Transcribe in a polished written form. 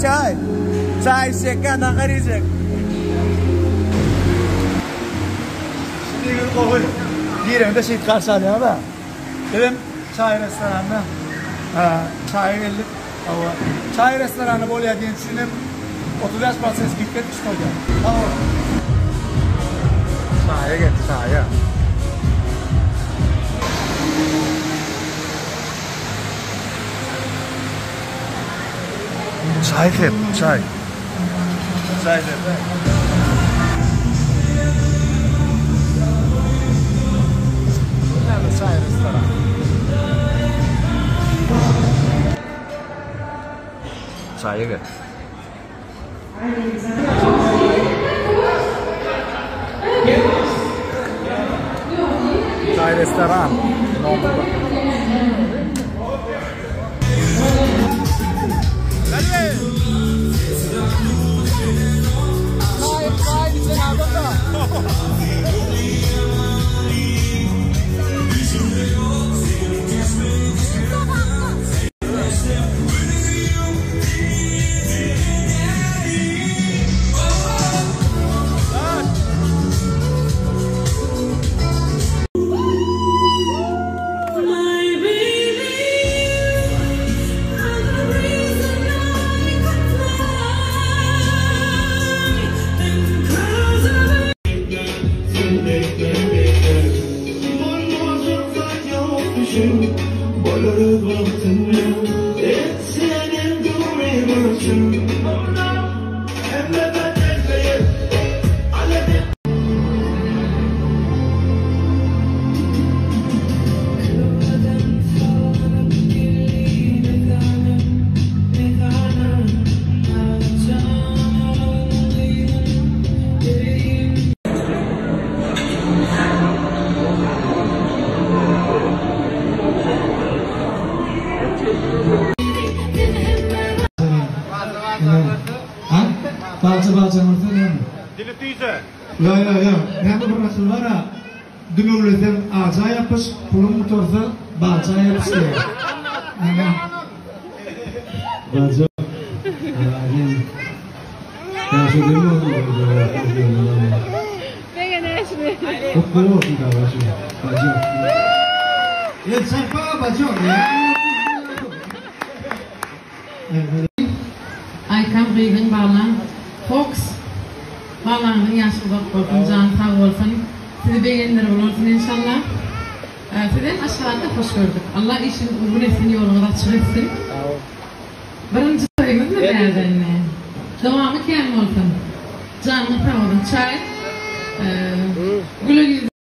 Çaý. Çaý içjekkä nahar iýjek. Şu diýgin gowy. Gireňde şeýt garşy alýar-da. Bizem çaý restoranyna çaýa geldik. Hawa. Çaý restorany bolýar diýen üçin hem 35 prosent skidka etmiş bolýar. Sag boluň. Çaýa geldik, çaýa. Çaý sep, çaý. Çaý sep. Näme çaý restoran? Çaýa gel. Çaý restoran. Nomerda. Ha? Balça balça görse näme? Dili tüýse. Ýa ýa ýa. Näme bir nakyl bar-a. Dümewleseň aja ýapyş, puluň gutarsa balça ýapyş diýýär. Näme? Balça. Ýagşy dem bolsun. Kutlu olsun kardeşim. Bacım. El çarpa bacım. Aýkam gyzyň balaň Fox balaňyzyň ýaşy uzak bolsun jany sag bolsun sizi begendirip ulalsyn enşalla Sizem Aşgabatda hoş gördük Allah işiňiz ugrun etsin ýoluňyz açyk etsin Birinji toýumyzmy bärde indi dowamy kän bolsun janyňyz sag bolsun çaý gülen ýüzli.